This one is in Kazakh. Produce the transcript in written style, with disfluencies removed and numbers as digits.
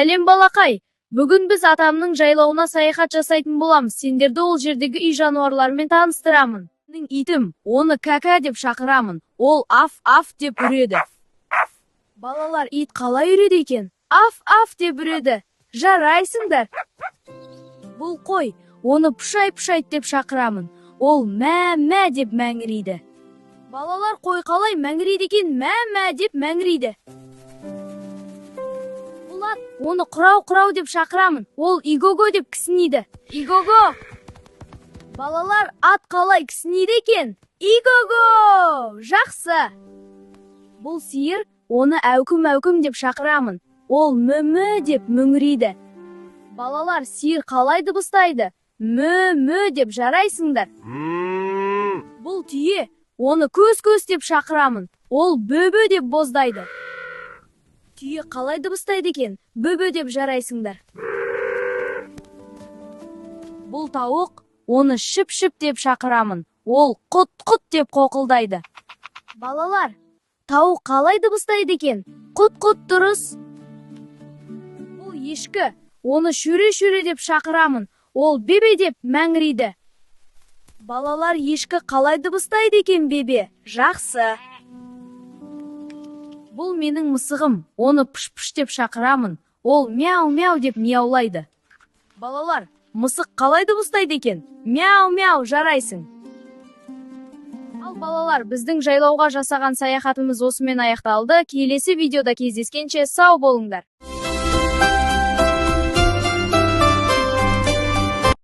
Сәлем, балақай! Бүгін біз атамның жайлауына саяхат жасайтын боламыз. Сендерді ол жердегі үй жануарларымен таныстырамын. Менің итім, оны Кәкә деп шақырамын. Ол аф аф деп үреді. Балалар, ит қалай үреді екен? Аф аф деп үреді. Жарайсыңдар. Бұл қой, оны Пұшай, Пұшайт деп шақырамын. Ол мә мә деп мәңірейді. Балалар, қой қалай мәңірейді екен? Мә мә деп мәңірейді. Бұл ат, оны Құрау, Құрау деп шақырамын. Ол иго-го деп кісінейді. Иго-го! Балалар, ат қалай кісінейді екен? Иго-го! Жақсы. Бұл сиыр, оны Әукім, Әукім деп шақырамын. Ол мү мү деп мөңірейді. Балалар, сиыр қалай дыбыстайды? Мү мү деп. Жарайсыңдар. Бұл түйе, оны Көз, Көз деп шақырамын. Ол бө бө деп боздайды. Түйе қалай дыбыстайды екен? Бө бө деп. Жарайсыңдар. Бұл тауық, оны Шіп, Шіп деп шақырамын. Ол құт құт деп қоқылдайды. Балалар, тауық қалай дыбыстайды екен? Құт құт, дұрыс. Бұл ешкі, оны Шөре, Шөре деп шақырамын. Ол бебе деп мәңірейді. Балалар, ешкі қалай дыбыстайды екен? Бебе. Жақсы. Бұл менің мысығым, оны Пыш, Пыш деп шақырамын. Ол мяу мяу деп мияулайды. Балалар, мысық қалай дыбыстайды екен? Мяу мяу. Жарайсың. Ал, балалар, біздің жайлауға жасаған саяхатымыз осымен аяқталды. Келесі видеода кездескенше сау болыңдар.